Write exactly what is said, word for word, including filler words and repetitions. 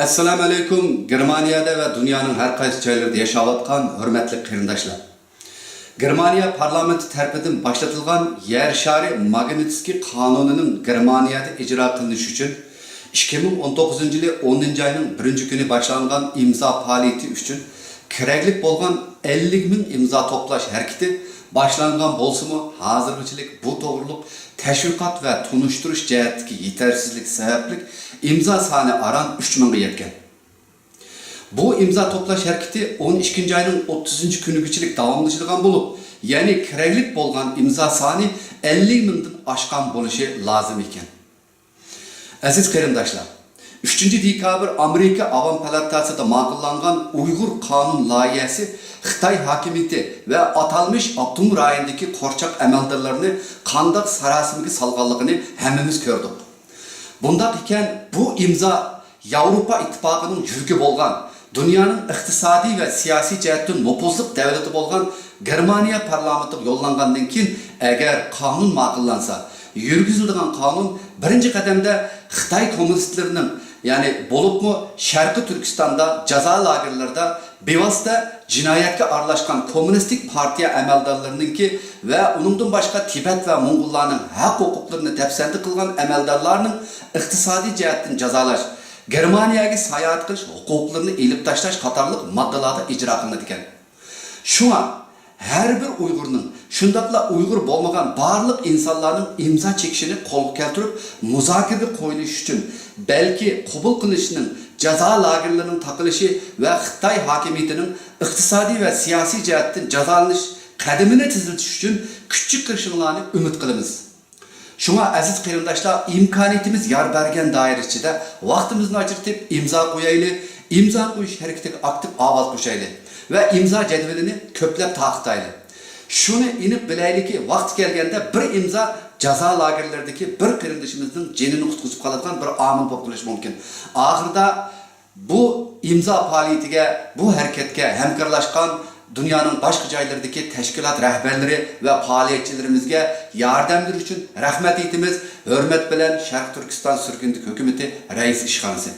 ئەسسالامۇ ئەلەيكۇم، گېرمانىيەدە ۋە دۇنيانىڭ ھەر قايسى جايلىرىدا ياشاۋاتقان ھۆرمەتلىك قېرىنداشلار! گېرمانىيە پارلامېنتى تەرىپىدىن باشلىتىلغان يەر شارى ماگنىتسكىي قانۇنىنىڭ گېرمانىيەدە ئىجرا قىلىنىشى ئۈچۈن ئىككى مىڭ ئون توققۇزىنچى يىلى ئونىنچى ئاينىڭ بىرىنچى كۈنى باشلانغان ئىمزا پائالىيىتى ئۈچۈن كېرەكلىك بولغان ئەللىك مىڭ ئىمزا توپلاش ھەرىكىتى باشلانغان بولسىمۇ، ھازىرغىچىلىك بۇ توغرۇلۇق تەشۋىقات ۋە تونۇشتۇرۇش جەھەتتىكى يېتەرسىزلىك سەۋەبلىك ئىمزا سانى ئاران ئۈچ مىڭغا يەتكەن. بۇ ئىمزا توپلاش ھەرىكىتى ئون ئىككىنچى ئاينىڭ ئوتتۇزىنچى كۈنىگىچىلىك داۋاملىشىدىغان بولۇپ، يەنى كېرەكلىك بولغان ئىمزا سانى ئەللىك مىڭدىن ئاشقان بولۇشى لازىم ئىكەن. ئەزىز قېرىنداشلار، ئۈچىنچى دېكابىر ئامېرىكا ئاۋام پالاتاسىدا ماقۇللانغان ئۇيغۇر قانۇن لايىھەسى خىتاي ھاكىمىيىتى ۋە ئاتالمىش ئاپتونوم رايوندىكى قورچاق ئەمەلدارلىرىنى قانداق ساراسىمىگە سالغانلىقىنى ھەممىمىز كۆردۇق. بۇنداق ئىكەن، بۇ ئىمزا ياۋروپا ئىتتىپاقىنىڭ يۈرىكى بولغان، دۇنيانىڭ ئىقتىسادىي ۋە سىياسىي جەھەتتىن نوپۇزلۇق دۆلىتى بولغان گېرمانىيە پارلامېنتىغا يوللانغاندىن كېيىن، ئەگەر قانۇن ماقۇللانسا، يۈرگۈزۈلىدىغان قانۇن بىرىنچى قەدەمدە خىتاي كوممۇنىستلىرىنىڭ، يەنى بولۇپمۇ شەرقىي تۈركىستاندا جازا لاگېرلىرىدا بىۋاسىتە جىنايەتكە ئارىلاشقان كوممۇنىستىك پارتىيە ئەمەلدارلىرىنىڭكى ۋە ئۇنىڭدىن باشقا تىبەت ۋە موڭغۇللارنىڭ ھەق-ھوقۇقلىرىنى دەپسەندە قىلغان ئەمەلدارلارنىڭ ئىقتىسادىي جەھەتتىن جازالاش، گېرمانىيەگە ساياھەت قىلىش ھوقۇقلىرىنى ئېلىپ تاشلاش قاتارلىق ماددىلاردا ئىجرا قىلىنىدىكەن. شۇڭا ھەر بىر ئۇيغۇرنىڭ، شۇنداقلا ئۇيغۇر بولمىغان بارلىق ئىنسانلارنىڭ ئىمزا چېكىشىنى قولغا كەلتۈرۈپ، مۇزاكىرىگە قويۇلۇشى ئۈچۈن، بەلكى قوبۇل قىلىنىشىنىڭ، جازا لاگېرلىرىنىڭ تاقىلىشى ۋە خىتاي ھاكىمىيىتىنىڭ ئىقتىسادىي ۋە سىياسىي جەھەتتىن جازالىنىش قەدىمىنى تېزلىتىش ئۈچۈن كۈچ چىقىرىشىڭلارنى ئۈمىد قىلىمىز. شۇڭا، ئەزىز قېرىنداشلار، ئىمكانىيىتىمىز يار بەرگەن دائىرە ئىچىدە ۋاقتىمىزنى ئاجرىتىپ ئىمزا قويايلى، ئىمزا قويۇش ھەرىكىتىگە ئاكتىپ ئاۋاز قوشايلى ۋە ئىمزا جەدۋىلىنى كۆپلەپ تارقىتايلى. شۇنى ئېنىق بىلەيلىكى، ۋاقتى كەلگەندە بىر ئىمزا جازا لاگېرلىرىدىكى بىر قېرىندىشىمىزنىڭ جېنىنى قۇتقۇزۇپ قالىدىغان بىر ئامىل بولۇپ قېلىشى مۇمكىن. ئاخىرىدا بۇ ئىمزا پائالىيىتىگە، بۇ ھەرىكەتكە ھەمكارلاشقان دۇنيانىڭ باشقا جايلىرىدىكى تەشكىلات رەھبەرلىرى ۋە پائالىيەتچىلىرىمىزگە ياردەملىرى ئۈچۈن رەھمەت ئېيتىمىز. ھۆرمەت بىلەن، شەرقىي تۈركىستان سۈرگۈندىلىك ھۆكۈمىتى رەئىس ئىشخانىسى.